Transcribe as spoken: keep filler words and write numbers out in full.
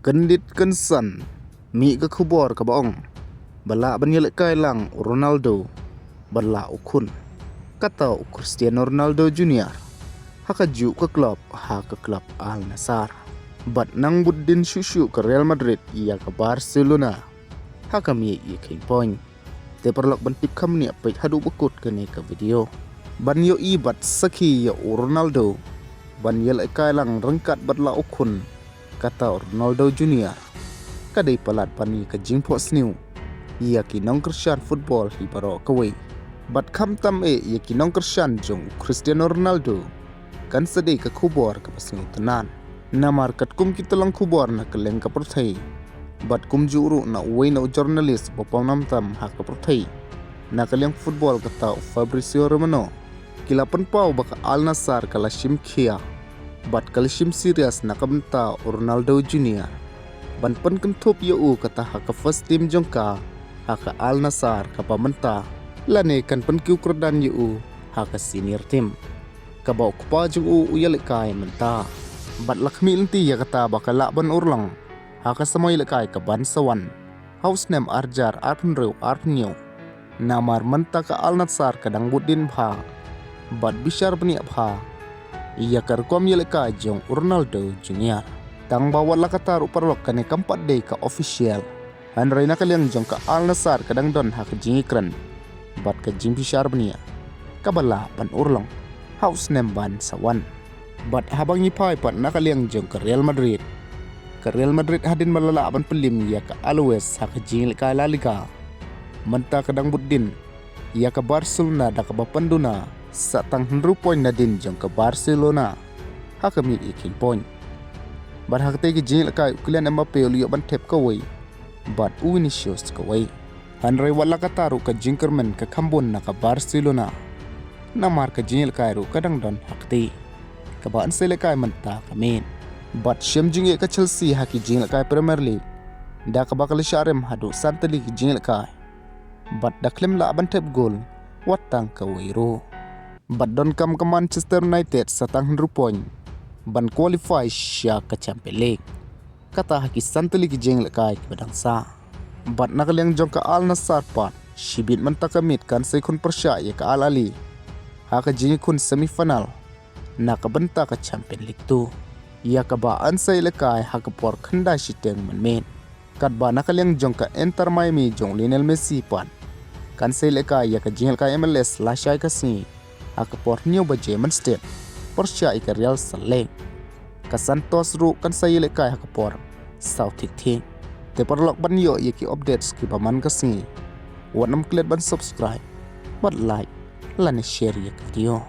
Kyndit kynsan, mih ka khubor kaba ong ba lah ban ïalehkai lang u Ronaldo bad la u khun, kata u Cristiano Ronaldo Junior, ha kajuh ka club, ha ka club Al Nassr. Bad nang bud dien shuh shuh ka Real Madrid ïa ka Barcelona ha ka miej ïa ka point. Te paralok, ban tip kham bniah, peit haduh ba kut kane ka video ban ïohi bad sakhi ïa u Ronaldo ban ïalehkai lang ryngkat bad la u khun, kata u Ronaldo Junior. Ka dei palat ban ïa ka jingphohsniew ïa ki nongkyrshan football hi baroh kawei, bad khamtam eh ïa ki nongkyrshan jong u Cristiano Ronaldo. Kan sa dei ka khubor kaba sngewtynnat, namar katkum ki tyllong khubor na kylleng ka pyrthei bad kumjuh ruh na uwei na u journalist ba pawnam tam ha ka pyrthei na ka liang football, kata u Fabrizio Romano, ki la pynpaw ba ka Al Nassr ka la shim khia bad ka la shim serious na ka bynta u Ronaldo Junior ban pynkynthup ïa u kata ha ka first team jong ka ha ka Al Nassr, kaba mynta lane kan pynkiew kyrdan ïa u ha ka senior team, kaba u kpa jong u u ïalehkai mynta. Bad la khmih lynti ïa kata ba ka lah ban urlong ha ka samoi ïalehkai kaban sa wan ha u snem arhajar arphew hynriew arphew hynñiew, namar mynta ka Al Nassr ka dang bud dien bha bad bishar bniah bha ïa ka rukom ïalehkai jong u Ronaldo Junior. Tang ba wat la kata ruh paralok, kane kam pat dei ka official, hynrei na ka liang jong ka Al Nassr ka dang don ha ka jingïakren bad ka jingbishar bniah kaba lah ban urlong ha u snem ban sa wan. Bad haba ngi phai pat na ka liang jong ka Real Madrid, ka Real Madrid hadien ba la lah ban pynlim ïa ka Alaves ha ka jingïalehkai La Liga, mynta ka dang bud dien ïa ka Barcelona da kaba pynduna sa tang hynriew point nadien jong ka Barcelona ha ka miej ïa ka point. Bad ha katei ka jingïalehkai u Kylian Mbappe u la ïoh ban thep kawei bad u Vinicius kawei. Hynrei wat la kata ruh ka jingkyrmen ka kham bun na ka Barcelona, namar ka jingïalehkai ruh ka dang don ha katei, kaba yn sa ïalehkai mynta ka miet. Bad shem jingeh ka Chelsea ha ki jingïalehkai Premier League da kaba ka la shah rem haduh san tylli ki jingïalehkai bad da khlem lah ban thep gol wat tang kawei ruh. Bad donkam ka Manchester United sa tang hynriew point ban qualify sha ka Champions League, kata ha ki san tylli ki jingïalehkai kiba dang sah. Bad na ka liang jong ka Al Nassr pat, shibit mynta ka miet kan sa ïakhun pyrshah ïa ka Al Ahly ha ka jingïakhun semi final na ka bynta ka Champions League two, ïa kaba yn sa ïalehkai ha ka por khyndai shiteng mynmiet. Katba na ka liang jong ka Inter Miami jong u Lionel Messi pat, kan sa ïalehkai ïa ka jingïalehkai M L S lashai ka sngi ha ka por hynñiew baje mynstep pyrshah ïa ka Real Salt Lake. Ka Santos ruh kan sa ïalehkai ha ka por saw thikthiak. Te paralok, ban ïoh ïa ki updates kiba man ka sngi, wat nym klet ban subscribe bad like lane share ïa ka video.